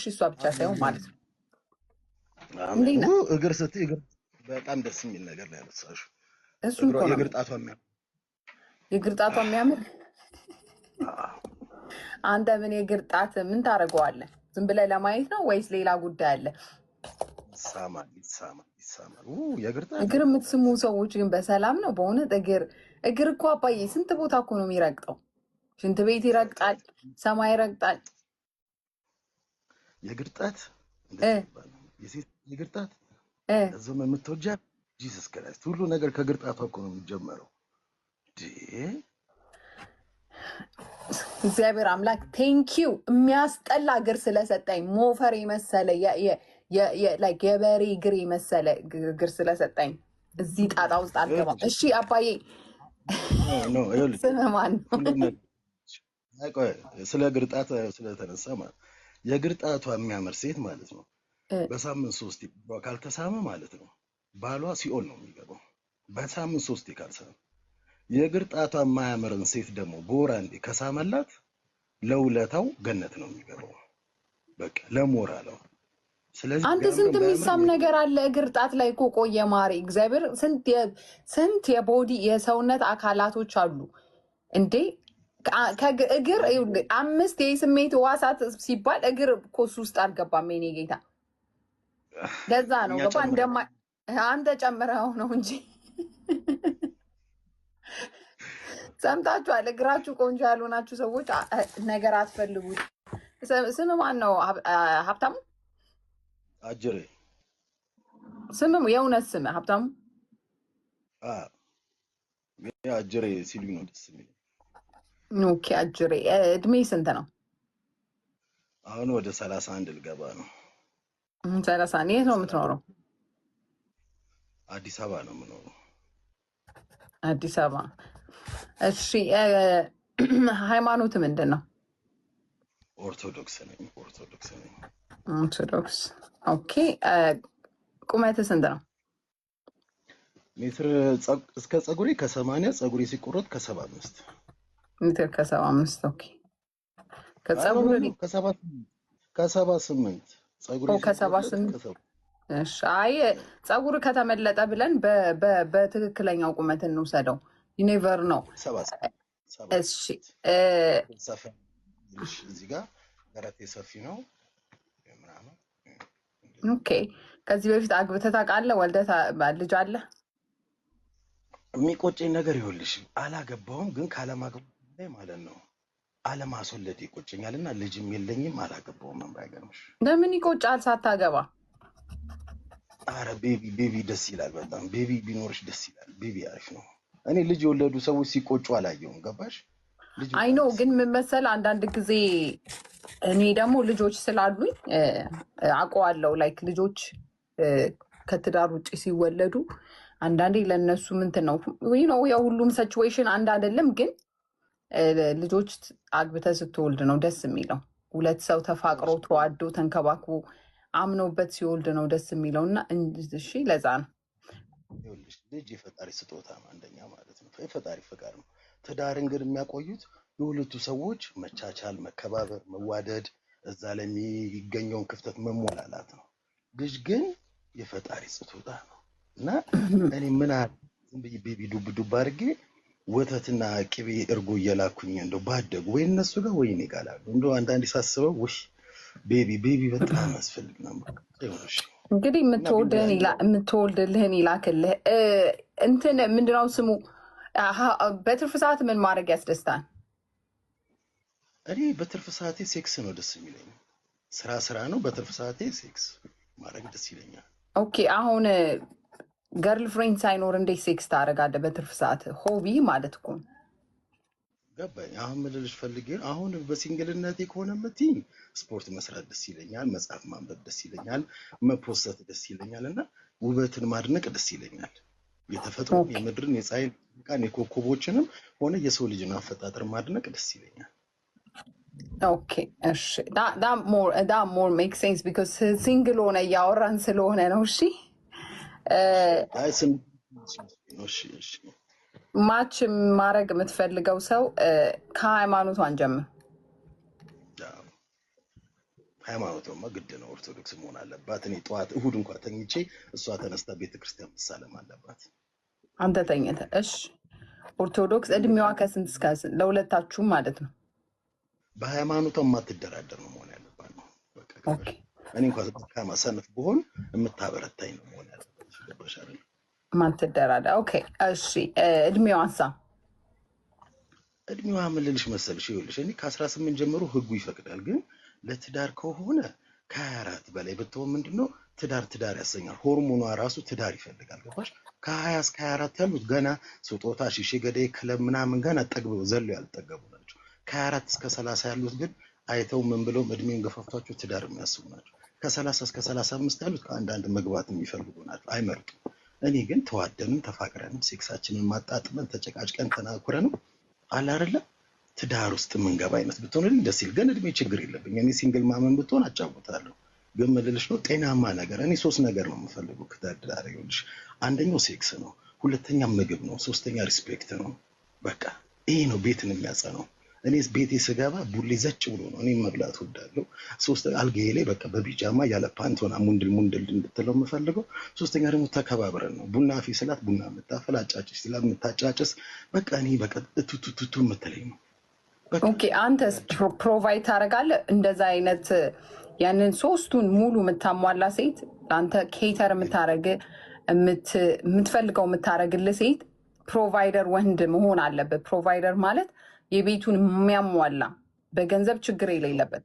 እሺ እሷ ብቻ ሳይሆን ማለት ነው። አሜን። እንዴት ነህ? እግር ስትይ እግር በጣም ደስ የሚል ነገር ነው ያነሳሽው። እሱን እግሯ እኮ ነው የእግር ጣቷ የሚያ የእግር ጣቷ የሚያምር። አንተ ምን የእግር ጣት ምን ታደርገዋለህ? ዝም ብለህ ለማየት ነው ወይስ ሌላ ጉዳይ አለ? ይሳማል፣ ይሳማል፣ ይሳማል። የእግር ጣት እግር የምትስሙ ሰዎች ግን በሰላም ነው? በእውነት እግር እኮ አባዬ ስንት ቦታ እኮ ነው የሚረግጠው። ሽንት ቤት ይረግጣል፣ ሰማይ ይረግጣል። የእግር ጣት እንደዚህ ይባላል። የሴት የእግር ጣት ለዛውም የምትወጃት Jesus Christ፣ ሁሉ ነገር ከእግር ጣቷ እኮ ነው የሚጀመረው። እግዚአብሔር አምላክ thank you የሚያስጠላ እግር ስለሰጠኝ፣ ሞፈር የመሰለ like የበሬ እግር የመሰለ እግር ስለሰጠኝ እዚህ ጣጣ ውስጥ አልገባም። እሺ አባዬ ስምህ ማን ነው? ስለ እግር ጣት ስለተነሳ ማለት የእግር ጣቷ የሚያምር ሴት ማለት ነው። በሳምንት 3 ካልተሳመ ማለት ነው ባሏ ሲኦል ነው የሚገባው። በሳምንት 3 ካልሳመ። የእግር ጣቷ የማያምርን ሴት ደግሞ በወር አንዴ ከሳመላት ለውለታው ገነት ነው የሚገባው። በቃ ለሞራለው። ስለዚህ አንተ ስንት የሚሳም ነገር አለ እግር ጣት ላይ እኮ ቆየ ማሪ። እግዚአብሔር ስንት የ body የሰውነት አካላቶች አሉ እንዴ። እግር 5 የስሜት ህዋሳት ሲባል እግር እኮ እሱ ውስጥ አልገባም የኔ ጌታ። ለዛ ነው ገባ እንደማ አንተ ጨምረው ነው እንጂ። ሰምታችኋል። እግራችሁ ቆንጆ ያልሆናችሁ ሰዎች ነገር አትፈልጉት። ስም ማን ነው? ሀብታሙ? አጅሬ። ስም የእውነት ስም ሀብታሙ? አጅሬ ሲሉኝ ነው ደስ የሚለኝ። Okay አጅሬ። እድሜ ስንት ነው? አሁን ወደ 31 ልገባ ነው። 31። የት ነው የምትኖረው? አዲስ አበባ ነው የምኖረው። አዲስ አበባ። እሺ ሃይማኖት ምንድን ነው? ኦርቶዶክስ ነኝ። ኦርቶዶክስ ነኝ። ኦርቶዶክስ። Okay ቁመትህ ስንት ነው? ሜትር እስከ ፀጉሬ ከ80፣ ፀጉሬ ሲቆረጥ ከ75። ሜትር ከ75። Okay ከፀጉር ከ78 ፀጉሬ ከ78። እሺ አይ ፀጉር ከተመለጠ ብለን በትክክለኛው ቁመት እንውሰደው። You never know። እሺ እዚህ ጋር ደረቴ ሰፊ ነው ምናምን። Okay ከዚህ በፊት አግብተህ ታውቃለህ? ወልደህ ልጅ አለ? የሚቆጨኝ ነገር ይኸውልሽ አላገባሁም፣ ግን ካለማግባት ላይ ማለት ነው አለማስወለድ ይቆጨኛልና ልጅም የለኝም አላገባሁም። ባይገርምሽ። ለምን ይቆጫል ሳታገባ? አረ baby ደስ ይላል በጣም። Baby ቢኖርሽ ደስ ይላል። Baby አሪፍ ነው። እኔ ልጅ የወለዱ ሰዎች ሲቆጩ አላየሁም። ገባሽ? I know ግን ምን መሰለህ አንዳንድ ጊዜ እኔ ደግሞ ልጆች ስላሉኝ አውቀዋለሁ። Like ልጆች ከትዳር ውጭ ሲወለዱ አንዳንዴ ለነሱ ምንትን ነው ነው የሁሉም situation አንድ አይደለም። ግን ልጆች አግብተህ ስትወልድ ነው ደስ የሚለው። ሁለት ሰው ተፋቅሮ ተዋዶ ተንከባክቦ አምኖበት ሲወልድ ነው ደስ የሚለው። እና እሺ ለዛ ነው። ይኸውልሽ ልጅ የፈጣሪ ስጦታ ነው አንደኛ ማለት ነው። የፈጣሪ ፈቃድ ነው። ትዳርን ግን የሚያቆዩት የሁለቱ ሰዎች መቻቻል፣ መከባበር፣ መዋደድ፣ እዛ ላይ የሚገኘውን ክፍተት መሞላላት ነው። ልጅ ግን የፈጣሪ ስጦታ ነው። እና እኔ ምን አለ ዝም ብዬ baby ዱብ ዱብ አድርጌ ወተትና ቅቤ እርጎ እየላኩኝ እንደው ባደጉ ወይ እነሱ ጋር ወይ እኔ ጋር እላለሁ። እንደው አንዳንዴ ሳስበው ውይ baby baby በጣም ያስፈልግ ነበር። እንግዲህ የምትወልድልህን ይላክልህ። እንትን ምንድነው ስሙ? በትርፍ ሰዓት ምን ማድረግ ያስደስታል? እኔ በትርፍ ሰዓቴ ሴክስ ነው ደስ የሚለኝ። ስራ ስራ ነው። በትርፍ ሰዓቴ ሴክስ ማድረግ ደስ ይለኛል። Okay አሁን girlfriend ሳይኖር እንዴት ሴክስ ታደርጋለህ በትርፍ ሰዓት? Hobby ማለት እኮ ነው። ገባኝ። አሁን ምን ልልሽ ፈልጌ ነው፣ አሁን በ single ነቴ ከሆነ የምትይኝ ስፖርት መስራት ደስ ይለኛል፣ መጽሐፍ ማንበብ ደስ ይለኛል፣ መፖሰት ደስ ይለኛል እና ውበትን ማድነቅ ደስ ይለኛል። የተፈጥሮ የምድርን የፀሐይን ቃን የኮከቦችንም ሆነ የሰው ልጅን አፈጣጠር ማድነቅ ደስ ይለኛል። Okay እሺ፣ that more make sense because single ሆነ እያወራን ስለሆነ ነው። እሺ እሺ Match ማድረግ የምትፈልገው ሰው ከሃይማኖቱ አንጀምር። ሃይማኖቷማ ግድ ነው፣ ኦርቶዶክስ መሆን አለባት። እኔ ጠዋት እሁድ እንኳ ተኝቼ እሷ ተነስታ ቤተክርስቲያን መሳለም አለባት። አንተ ተኝተህ። እሺ ኦርቶዶክስ። እድሜዋ ከስንት እስከ ስንት? ለሁለታችሁም ማለት ነው። በሃይማኖቷ የማትደራደር ነው መሆን ያለባት ነው። በቃ ገባሽ? እኔ እንኳ ደካማ ሰነፍ ብሆን የምታበረታኝ ነው መሆን ያለባት። ገባሽ አይደል? ማትደራደር። Okay እሺ። እድሜዋሳ? እድሜዋ ምን ልልሽ መሰልሽ፣ ይኸውልሽ እኔ ከ18 ጀምሮ ህጉ ይፈቅዳል። ግን ለትዳር ከሆነ ከ24 በላይ ብትሆን ምንድነው ትዳር ትዳር ያሰኛል። ሆርሞኗ ራሱ ትዳር ይፈልጋል። ገባሽ? ከ20 እስከ 24 ያሉት ገና ስጦታ፣ ሺሼ ገዳይ፣ ክለብ ምናምን ገና ጠግበው ዘሎ ያልጠገቡ ናቸው። ከ24 እስከ 30 ያሉት ግን አይተው ምን ብለውም እድሜውን ገፋፍቷቸው ትዳር የሚያስቡ ናቸው። ከ30 እስከ 35 ያሉት ከአንዳንድ መግባት የሚፈልጉ ናቸው፣ አይመርጡም። እኔ ግን ተዋደንም ተፋቅረንም ሴክሳችንን ማጣጥመን ተጨቃጭቀን ተናኩረንም አለ አይደለ ትዳር ውስጥ የምንገባ አይነት ብትሆንልኝ ደስ ይል። ግን እድሜ ችግር የለብኝ። እኔ single mom ን ብትሆን አጫውታለሁ። ግን ምልልሽ ነው ጤናማ ነገር። እኔ ሶስት ነገር ነው የምፈልገው ከትዳር። ይኸውልሽ አንደኛው ሴክስ ነው፣ ሁለተኛ ምግብ ነው፣ ሶስተኛ respect ነው። በቃ ይሄ ነው ቤትን የሚያጸነው። እኔ ቤቴ ስገባ ቡሌ ዘጭ ብሎ ነው፣ እኔ መብላት እወዳለሁ። ሶስት አልጋዬ ላይ በቃ በቢጃማ ያለ ፓንት ሆና ሙንድል ሙንድል እንድትለው የምፈልገው። ሶስተኛ ደግሞ ተከባብረን ነው። ቡና አፊ ስላት ቡና የምታፈላ፣ አጫጭስ ስላት የምታጫጭስ፣ በቃ እኔ በቃ እቱቱቱቱ የምትለኝ ነው። በቃ Okay አንተስ provide ታደርጋለህ? እንደዛ አይነት ያንን ሶስቱን ሙሉ የምታሟላ ሴት፣ ለአንተ cater የምታደርግ፣ የምትፈልገው የምታደርግልህ ሴት፣ provider ወንድ መሆን አለበት። Provider ማለት የቤቱን የሚያሟላ፣ በገንዘብ ችግር የሌለበት።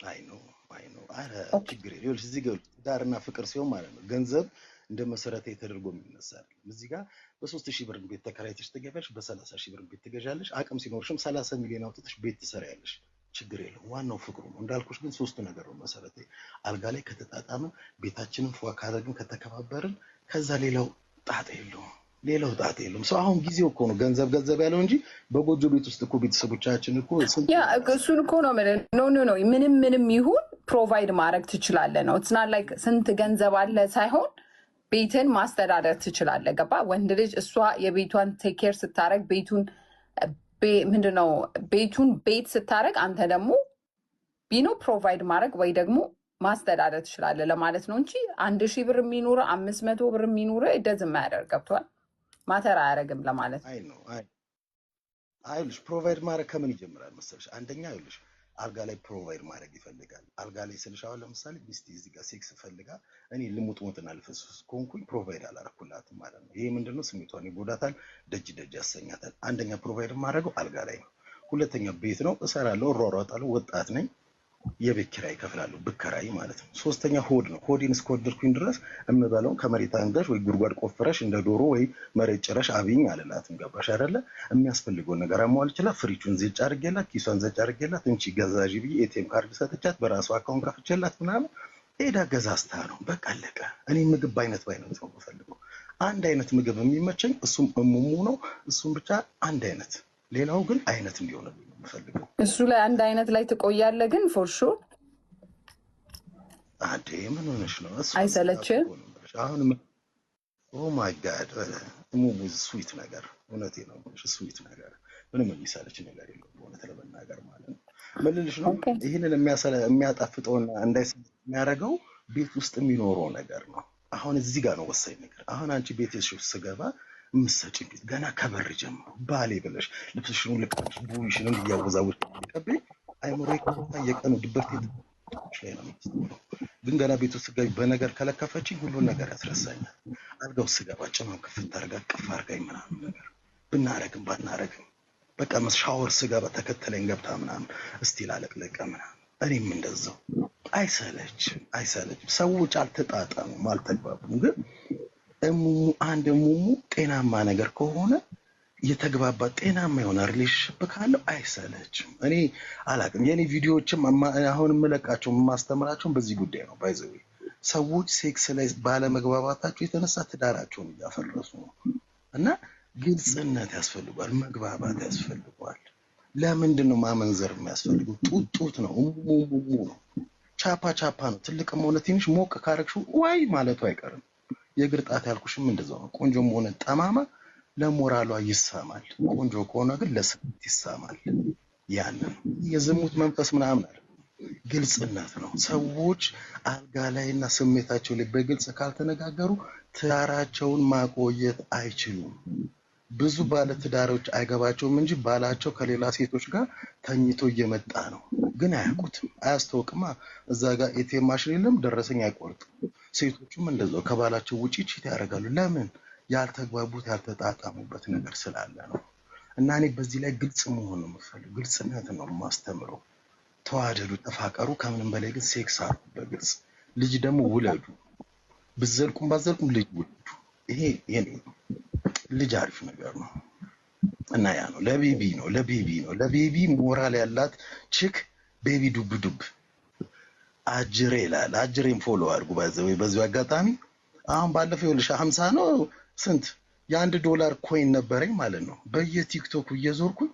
አይ ነው፣ አይ ነው። አረ ችግር የለም። ይኸውልሽ እዚህ ጋር ትዳርና ፍቅር ሲሆን ማለት ነው ገንዘብ እንደ መሰረታዊ ተደርጎ የሚነሳ አይደለም። እዚህ ጋር በ3,000 ብር ቤት ተከራይተሽ ትገቢያለሽ፣ በ30,000 ብር ቤት ትገዣለሽ። አቅም ሲኖርሽም 30 ሚሊዮን አውጥተሽ ቤት ትሰሪያለሽ። ችግር የለም። ዋናው ፍቅሩ ነው። እንዳልኩሽ ግን ሶስቱ ነገር ነው መሰረታዊ። አልጋ ላይ ከተጣጣምን፣ ቤታችንን ፏ ካደረግን፣ ከተከባበርን፣ ከዛ ሌላው ጣጣ የለውም። ሌላው ጣጣ የለውም። ሰው አሁን ጊዜው እኮ ነው ገንዘብ ገንዘብ ያለው እንጂ በጎጆ ቤት ውስጥ እኮ ቤተሰቦቻችን እኮ ስንት ያ ነገር እሱን እኮ ነው የምልህ። No, no, no፣ ምንም ምንም ይሁን provide ማድረግ ትችላለህ ነው። It's not like ስንት ገንዘብ አለ ሳይሆን ቤትን ማስተዳደር ትችላለህ። ገባ? ወንድ ልጅ እሷ የቤቷን take care ስታደርግ፣ ቤቱን ምንድነው ቤቱን ቤት ስታደርግ፣ አንተ ደግሞ provide ማድረግ ወይ ደግሞ ማስተዳደር ትችላለህ ለማለት ነው እንጂ 1,000 ብር የሚኑር 500 ብር የሚኑር doesn't matter፣ ገብቶሃል? Matter አያደርግም ለማለት ነው። አይ ነው፣ አይ አይልሽ provide ማድረግ ከምን ይጀምራል መሰለሽ? አንደኛ ይኸውልሽ አልጋ ላይ provide ማድረግ ይፈልጋል። አልጋ ላይ ስልሽ አሁን ለምሳሌ ሚስቴ እዚህ ጋር ሴክስ ፈልጋ እኔ ልሙጥሙጥና ልፍስፍስ ከሆንኩኝ provide አላረኩላትም ማለት ነው። ይሄ ምንድነው ስሜቷን ይጎዳታል፣ ደጅ ደጅ ያሰኛታል። አንደኛ provide የማደርገው አልጋ ላይ ነው። ሁለተኛ ቤት ነው፣ እሰራለሁ፣ እሯሯጣለሁ፣ ወጣት ነኝ። የቤት ኪራይ እከፍላለሁ ብከራይ ማለት ነው። ሶስተኛ ሆድ ነው። ሆዴን እስከወደድኩኝ ድረስ የምበላውን ከመሬት አንገሽ ወይ ጉድጓድ ቆፍረሽ እንደ ዶሮ ወይ መሬት ጭረሽ አብኝ አልላትም። ገባሽ አይደለ? የሚያስፈልገውን ነገር አሟልችላት፣ ፍሪጁን ዘጭ አድርጌላት፣ ኪሷን ዘጭ አድርጌላት፣ እንቺ ገዛዥ ብዬ ATM card ሰጥቻት በራሷ account ከፍቼላት ምናምን ሄዳ ገዛዝታ ነው። በቃ አለቀ። እኔ ምግብ በአይነት በአይነት ነው የምፈልገው። አንድ አይነት ምግብ የሚመቸኝ እሱም እሙሙ ነው። እሱም ብቻ አንድ አይነት፣ ሌላው ግን አይነት እንዲሆንልኝ ነው የምፈልገው። እሱ ላይ አንድ አይነት ላይ ትቆያለህ ግን for sure? አዴ ምን ሆነሽ ነው? እሱ አይሰለችም? እኮ ነው የምልሽ። አሁን oh my God እሙሙ sweet ነገር፣ እውነቴን ነው የምልሽ፣ sweet ነገር ምንም የሚሰለች ነገር የለውም። በእውነት ለመናገር ማለት ነው። ምን ልልሽ ነው ይህንን የሚያጣፍጠውና እንዳይሰለች የሚያደርገው ቤት ውስጥ የሚኖረው ነገር ነው። አሁን እዚህ ጋር ነው ወሳኝ ነገር። አሁን አንቺ ቤት ውስጥ ስገባ የምትሰጪኝ ቤት ገና ከበር ጀምሮ ባሌ ብለሽ ልብስሽን ልቀሽ ቡይሽን እያወዛወሽ ቀቤ አይምሮዬ ቀጥታ የቀኑ ድብርት ላይ ነው የሚስተውለው። ግን ገና ቤት ውስጥ ስገቢ በነገር ከለከፈችኝ ሁሉን ነገር ያስረሳኛል። አልጋው ስገባ ጭኗን ክፍት አድርጋ ቅፍ አድርጋኝ ምናምን ነገር ብናረግም ባናረግም በቃ ሻወር ስገባ ተከተለኝ ገብታ ምናምን እስቲ ላለቅለቀ ምናምን እኔም እንደዛው አይሰለችም፣ አይሰለችም። ሰዎች አልተጣጣሙም፣ አልተግባቡም። ግን እሙሙ አንድ እሙሙ ጤናማ ነገር ከሆነ፣ የተግባባ ጤናማ የሆነ relationship ካለው አይሰለችም። እኔ አላቅም። የእኔ ቪዲዮዎችም አሁን የምለቃቸው የማስተምራቸውን በዚህ ጉዳይ ነው። By the way ሰዎች ሴክስ ላይ ባለመግባባታቸው የተነሳ ትዳራቸውን እያፈረሱ ነው። እና ግልጽነት ያስፈልጓል፣ መግባባት ያስፈልገዋል። ለምንድን ነው ማመንዘር የሚያስፈልገው? ጡት ጡት ነው፣ እሙሙ እሙሙ ነው፣ ቻፓ ቻፓ ነው። ትልቅም ሆነ ትንሽ ሞቅ ካረግሽው ዋይ ማለቱ አይቀርም። የእግር ጣት ያልኩሽም እንደዛው ነው። ቆንጆም ሆነ ጠማማ ለሞራሏ ይሳማል። ቆንጆ ከሆነ ግን ለስሜት ይሳማል። ያንን የዝሙት መንፈስ ምናምን አለ። ግልጽነት ነው። ሰዎች አልጋ ላይ እና ስሜታቸው ላይ በግልጽ ካልተነጋገሩ ትዳራቸውን ማቆየት አይችሉም። ብዙ ባለትዳሮች አይገባቸውም እንጂ ባላቸው ከሌላ ሴቶች ጋር ተኝቶ እየመጣ ነው፣ ግን አያውቁትም፣ አያስታውቅማ። እዛ ጋር ATM machine የለም፣ ደረሰኝ አይቆርጥም። ሴቶቹም እንደዛው ከባላቸው ውጪ cheat ያደርጋሉ። ለምን? ያልተግባቡት ያልተጣጣሙበት ነገር ስላለ ነው። እና እኔ በዚህ ላይ ግልጽ መሆን ነው የምፈልገው። ግልጽነት ነው የማስተምረው። ተዋደዱ፣ ተፋቀሩ። ከምንም በላይ ግን ሴክስ አርጉ በግልጽ። ልጅ ደግሞ ውለዱ። ብዘልቁም ባዘልቁም ልጅ ውለዱ። ይሄ የኔ ነው። ልጅ አሪፍ ነገር ነው እና ያ ነው ለ baby ነው ለ baby ነው ለ baby ሞራል ያላት chick baby ዱብ ዱብ አጅሬ ይላል። አጅሬን follow አድርጉ። by the way በዚሁ አጋጣሚ አሁን ባለፈው ይኸውልሽ 50 ነው ስንት የ1 ዶላር coin ነበረኝ ማለት ነው። በየቲክቶኩ እየዞርኩኝ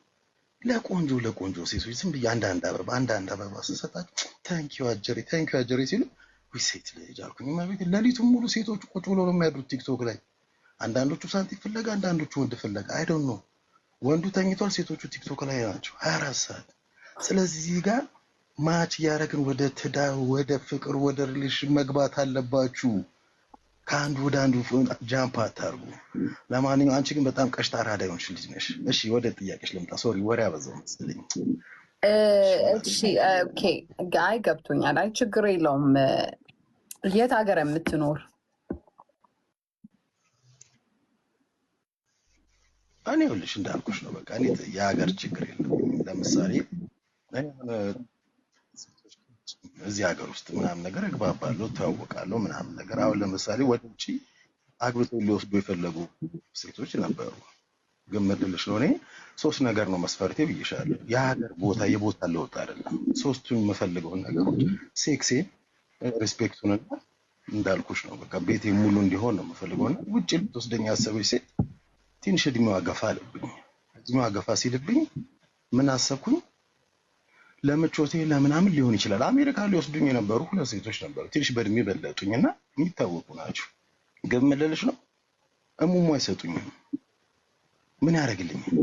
ለቆንጆ ለቆንጆ ሴቶች ዝም ብዬ አንዳንድ አበባ አንዳንድ አበባ ስሰጣቸው thank you አጀሬ፣ thank you አጀሬ ሲሉ ውይ ሴት ልጅ አልኩኝ። እመቤቴ ሌሊቱን ሙሉ ሴቶች ቁጭ ብሎ ነው የሚያድሩት ቲክቶክ ላይ። አንዳንዶቹ ሳንቲም ፍለጋ፣ አንዳንዶቹ ወንድ ፍለጋ። I don't know። ወንዱ ተኝቷል፣ ሴቶቹ ቲክቶክ ላይ ናቸው 24 ሰዓት። ስለዚህ እዚህ ጋር match እያደረግን ወደ ትዳር፣ ወደ ፍቅር፣ ወደ relation መግባት አለባችሁ። ከአንዱ ወደ አንዱ jump አታርጉ። ለማንኛውም አንቺ ግን በጣም ቀሽታ አራዳ የሆንሽ ልጅ ነሽ። እሺ ወደ ጥያቄሽ ልምጣ። Sorry ወሬ አበዛው መሰለኝ። እሺ okay፣ አይ ገብቶኛል። አይ ችግር የለውም። የት ሀገር የምትኖር? እኔ ይኸውልሽ እንዳልኩሽ ነው። በቃ እኔ የሀገር ችግር የለብኝም። ለምሳሌ እኔ አሁን እዚህ ሀገር ውስጥ ምናምን ነገር እግባባለሁ፣ እተዋወቃለሁ ምናምን ነገር። አሁን ለምሳሌ ወደ ውጭ አግብተው ሊወስዱ የፈለጉ ሴቶች ነበሩ። ግን ምን ልልሽ ነው፣ እኔ ሶስት ነገር ነው መስፈርቴ ብዬሻለሁ። የሀገር ቦታ የቦታ ለውጥ አይደለም። ሶስቱን የምፈልገውን ነገሮች ሴክሴን፣ respect ኡንና እንዳልኩሽ ነው በቃ ቤቴ ሙሉ እንዲሆን ነው የምፈልገው። እና ውጭ ልትወስደኝ ያሰበች ሴት ትንሽ እድሜዋ ገፋ አለብኝ። እድሜዋ ገፋ ሲልብኝ ምን አሰብኩኝ? ለምቾቴ ለምናምን ሊሆን ይችላል። አሜሪካ ሊወስዱኝ የነበሩ ሁለት ሴቶች ነበሩ። ትንሽ በእድሜ በለጡኝ እና የሚታወቁ ናቸው። ግን ምን ልልሽ ነው እሙሙ አይሰጡኝም። ምን ያደርግልኛል?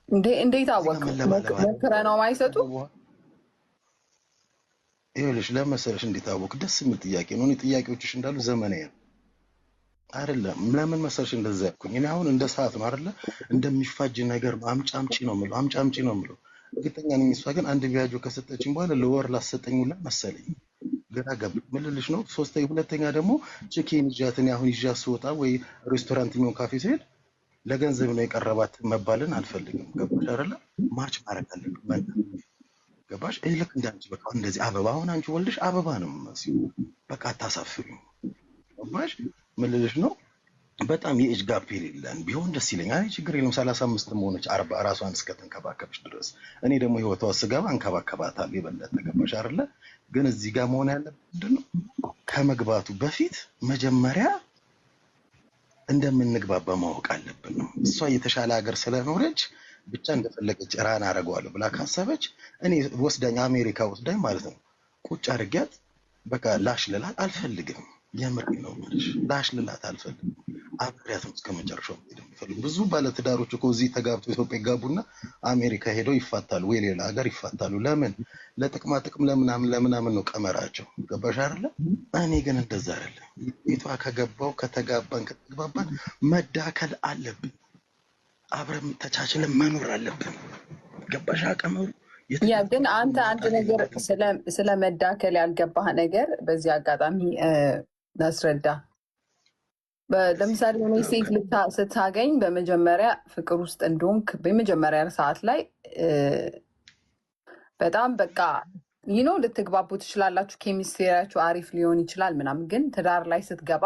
እንዴት እዚህ ጋር አወቅ? መለባለብ አለ። ሞክረ ነው ማይሰጡ? ይኸውልሽ ለመሰለሽ እንዴት አወቅ? ደስ የሚል ጥያቄ ነው። እኔ ጥያቄዎችሽ እንዳሉ ዘመናዊ ነው አይደለም። ለምን መሰለሽ እንደዛ ያልኩኝ? እኔ አሁን እንደ ሰዓት ነው አይደለ? እንደሚፋጅ ነገር ነው። አምጪ አምጪ ነው የምለው፣ አምጪ አምጪ ነው የምለው። እርግጠኛ ነኝ እሷ ግን አንድ ቢያጆ ከሰጠችኝ በኋላ ለወር ላሰጠኝ ሁላ መሰለኝ። ግራ ገባኝ። ምን ልልሽ ነው? ሶስተኛ ሁለተኛ ደግሞ chick ኤን ይዣት እኔ አሁን ይዣት ስወጣ ወይ ሬስቶራንት የሚሆን ካፌ ስሄድ ለገንዘብ ነው የቀረባት መባልን አልፈልግም። ገባሽ አይደለ? Match ማድረግ አለብን። ገባሽ? ይህ ልክ እንደ አንቺ በቃ እንደዚህ አበባ አሁን አንቺ ወልደሽ አበባ ነው የምመስይው። በቃ አታሳፍሪው። ገባሽ? ምን ልልሽ ነው? በጣም የ age gap የሌለን ቢሆን ደስ ይለኛል። እኔ ችግር የለም 35ም ሆነች 40 ራሷን እስከተንከባከበች ድረስ እኔ ደግሞ ህይወቷ ስገባ እንከባከባታለሁ የበለጠ። ገባሽ አይደለ? ግን እዚህ ጋር መሆን ያለበት ምንድን ነው? ከመግባቱ በፊት መጀመሪያ እንደምንግባባ ማወቅ አለብን ነው። እሷ የተሻለ ሀገር ስለኖረች ብቻ እንደፈለገች run አደርገዋለሁ ብላ ካሰበች እኔ ወስዳኝ አሜሪካ ወስዳኝ ማለት ነው ቁጭ አድርጊያት በቃ ላሽ ልላት አልፈልግም። የምሬ ነው የምልሽ፣ ላሽ ልላት አልፈልግም። አብሬያት ነው እስከ መጨረሻው መሄድ የምፈልግ። ብዙ ባለትዳሮች እኮ እዚህ ተጋብተው ኢትዮጵያ ይጋቡና አሜሪካ ሄደው ይፋታሉ፣ ወይ ሌላ ሀገር ይፋታሉ። ለምን? ለጥቅማ ጥቅም ለምናምን ለምናምን ነው ቀመራቸው። ገባሽ አይደለ? እኔ ግን እንደዛ አይደለም። ቤቷ ከገባው ከተጋባን ከተግባባን መዳከል አለብን። አብረን ተቻችለን መኖር አለብን። ገባሽ? ቀመሩ ያ ግን አንተ አንድ መምጣት ነገር የለበትም። ስለ መዳከል ያልገባህ ነገር በዚህ አጋጣሚ ላስረዳ። ለምሳሌ የሆነ ሴት ስታገኝ በመጀመሪያ ፍቅር ውስጥ እንደሆንክ በመጀመሪያ ሰዓት ላይ በጣም በቃ ልትግባቡ ትችላላችሁ፣ ኬሚስትሪያችሁ አሪፍ ሊሆን ይችላል ምናምን። ግን ትዳር ላይ ስትገባ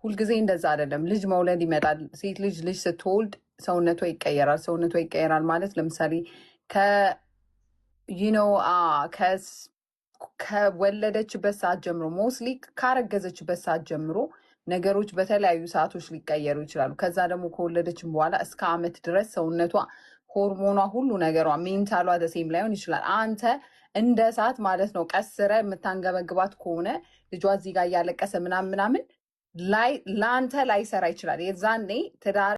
ሁልጊዜ እንደዛ አይደለም። ልጅ መውለድ ይመጣል። ሴት ልጅ ልጅ ስትወልድ ሰውነቷ ይቀየራል። ሰውነቷ ይቀየራል ማለት ለምሳሌ ከ you know ከወለደችበት ሰዓት ጀምሮ፣ mostly ካረገዘችበት ሰዓት ጀምሮ ነገሮች በተለያዩ ሰዓቶች ሊቀየሩ ይችላሉ። ከዛ ደግሞ ከወለደችን በኋላ እስከ አመት ድረስ ሰውነቷ፣ ሆርሞኗ፣ ሁሉ ነገሯ፣ mental ዋ the same ላይሆን ይችላል። አንተ እንደ እሳት ማለት ነው ቀስረ የምታንገበግባት ከሆነ ልጇ እዚህ ጋር እያለቀሰ ምናምን ምናምን ላይ ለአንተ ላይሰራ ይችላል። የዛኔ ትዳር